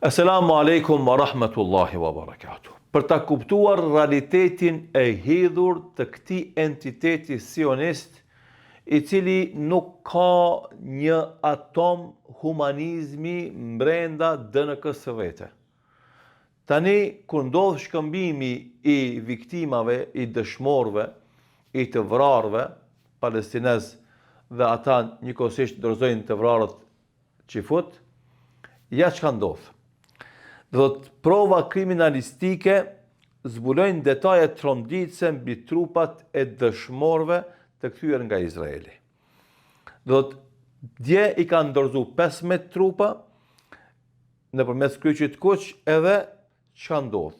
Esselamu alejkum wa rahmetullahi wa barakatuh. Për ta kuptuar realitetin e hidhur të këtij entiteti sionist, i cili nuk ka një atom humanizmi mbrenda DNK-së së vete. Tani, kur ndodh shkëmbimi i viktimave, i dëshmorëve, i të vrarëve palestinezë dhe ata njëkohësisht dorëzojnë të vrarët çifut, ja çka ndodh. Do thotë prova kriminalistike zbulojnë detaje tronditëse mbi trupat e dëshmorëve të kthyer nga Izraeli. Do thotë dje i kanë dorëzu 15 trupa nëpërmes kryqit të kuq edhe çka ndodh.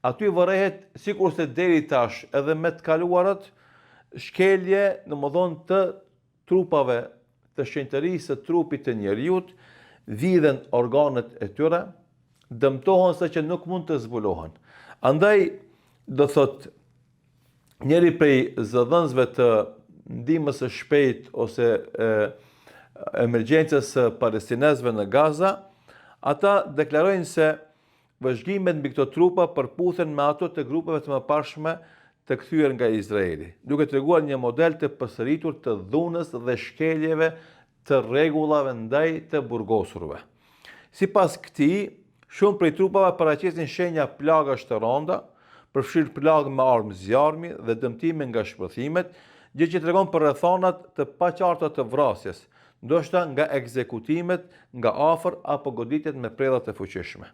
Aty vërehet sikurse deri tash edhe me të kaluarët shkelje, domethënë të trupave të shenjtërisë së trupit të njeriut, vidhen organet e tyre, dëmtohen sa që nuk mund të zbulohen. Andaj, do thotë, njëri prej zëdhënësve të ndihmës së shpejtë ose e, emergjencës së palestinezëve në Gaza, ata deklarojnë se Vëzhgimet mbi këto trupa përputhen me ato të grupeve të mëparshme të kthyer nga Izraeli, duke treguar një model të përsëritur të dhunës dhe shkeljeve të rregullave ndaj të burgosurve. Sipas këtij, shumë prej trupave paraqesin shenja plagash të rënda, përfshirë plagë me armë zjarmi dhe dëmtime nga shpërthimet, gjë që tregon për rrethana të paqarta të vrasjes, ndoshta nga ekzekutimet nga afër apo goditjet me predha të fuqishme.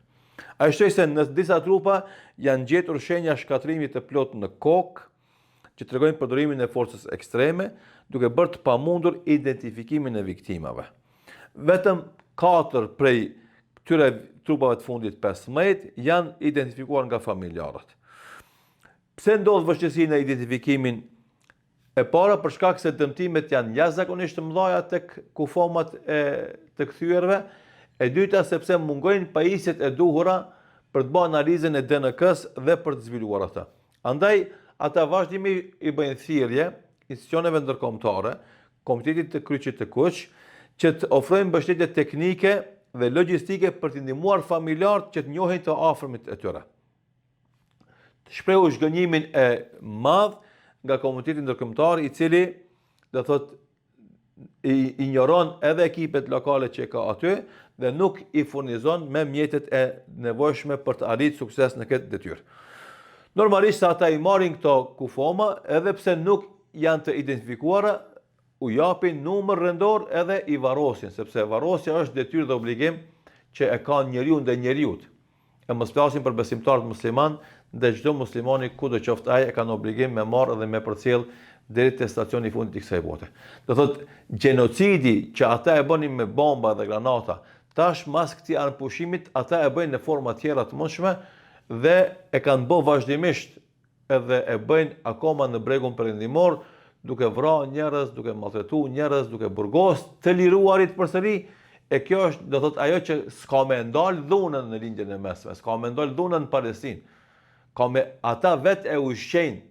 Ai shtoi se në disa trupa janë gjetur shenja shkatërrimi të plotë në kokë, që tregojnë përdorimin e forcës ekstreme, duke bërë të pamundur identifikimin e viktimave. Vetëm 4 prej këtyre trupave të fundit 15 janë identifikuar nga familjarët. Pse ndodh vështirësi në identifikimin E para për shkak se dëmtimet janë jashtëzakonisht të mëdha tek kufomat e të kthyerve, e dyta sepse mungojnë pajisjet e duhura për të bërë analizën e DNK-së dhe për të zbuluar atë. Andaj, ata vazhdimisht i bëjnë thirrje institucioneve ndërkombëtare, Komitetit të Kryqit të Kuq, që të ofrojnë mbështetje teknike dhe logjistike për të ndihmuar familjarët që të njohin të afërmit e tyre. Shprehu zhgënjimin e madh nga komuniteti ndërkombëtar i cili do thotë i injoron edhe ekipet lokale që ka aty dhe nuk i furnizon me mjetet e nevojshme për të arritur sukses në këtë detyrë. Normalisht se ata i marrin këto kufoma edhe pse nuk janë të identifikuara, u japin numër rendor edhe i varrosin, sepse varrosja është detyrë dhe obligim që e ka njeriu ndaj njeriut. E mos flasim për besimtarët musliman, ndaj çdo muslimani kudo qoftë ai e kanë obligim me marrë dhe me përcjell deri te stacioni i fundit i kësaj bote. Do thotë gjenocidi që ata e bënin me bomba dhe granata, tash mas këtij armëpushimit ata e bëjnë në forma tjera të mundshme dhe e kanë bë vazhdimisht edhe e bëjnë akoma në bregun perëndimor, duke vra njerëz, duke maltretu njerëz, duke burgos të liruarit përsëri, e kjo është, do thotë, ajo që s'ka me ndal dhunën në lindjen e mesme, s'ka me ndal dhunën në Palestinë, ka me ata vetë e ushqejnë,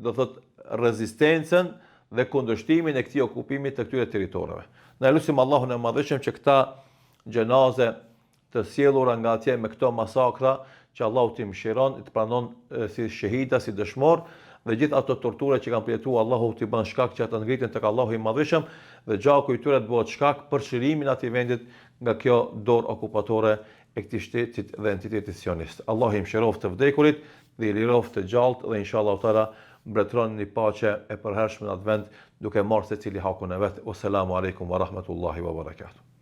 do thotë, rezistencën dhe kundërshtimin e këtij okupimi të këtyre territoreve. Na lusim Allahun e Madhërishëm që këta xhenaze të sjellura nga atje me këto masakra që Allahu t'i mëshiron e t'i pranon si shehida, si dëshmor dhe gjithë ato tortura që kanë përjetuar Allahu t'i bën shkak që ata të ngriten tek Allahu i Madhërishëm dhe gjaku i tyre të bëhet shkak për çlirimin e atij vendit nga kjo dorë okupatore e këtij shtetit dhe entitetit sionist. Allahu i mëshiroftë të vdekurit dhe i liroftë të gjallët dhe inshallahu teala mbretëron një paqe e përhershme në atë vend duke marrë secili hakun e vet. Wassalamu alejkum wa rahmetullahi wa barakatuh.